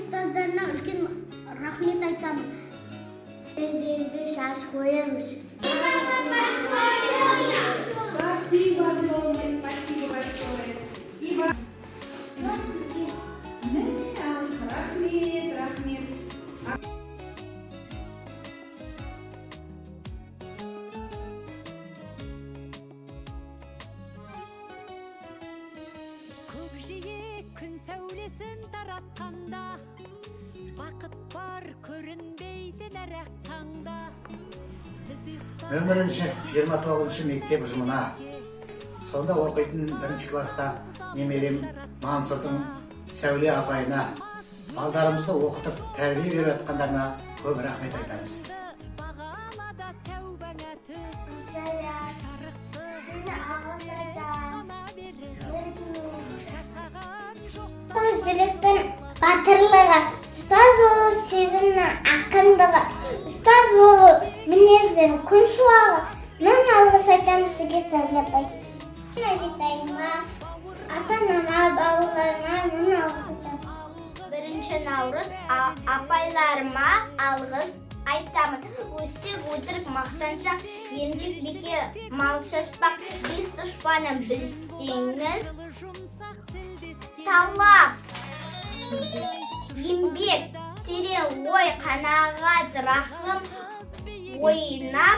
Ұстаздарына үлкен рахмет айтамын. Сіздерді шаш қоямыз. Спасибо огромное, спасибо большое. И вам. Мә, рахмет, рахмет. Көкжиек күн сәулесін таратқанда, бақыт бар көрінбейтін әр ақ таңда. Біз ұйықтап Нөмірінші 29 мектеп ұжымына, сонда оқитын бірінші класста немерем Мансұрдың Сәуле апайына, балдарымызды оқытып, тәрбие беріп жатқандарына көп рахмет айтамыз. Бағалада тәубаңа түс. Жарықты Сізді алғыс айтамын. сана беріп жасаған жоқтан. Бұл жүректің батырлығы, ұстаз болу сезімнің ақындығы, ұстаз болу мінездің күн шуағы. Мың алғыс айтамын сізге, Сәуле апай. Әжетайыма, ата анама, бауырларыма мың алғыс айтамын. 1 наурыз апайларыма алғыс айтамын. Өсек, өтірік, мақтаншақ, емшек, беке, мал шашпақ, бес дұшпаным білсеңіз: Жұмсақ тілдескен. Талап, еңбек, терең ой, қанағат, рахым, ойнап.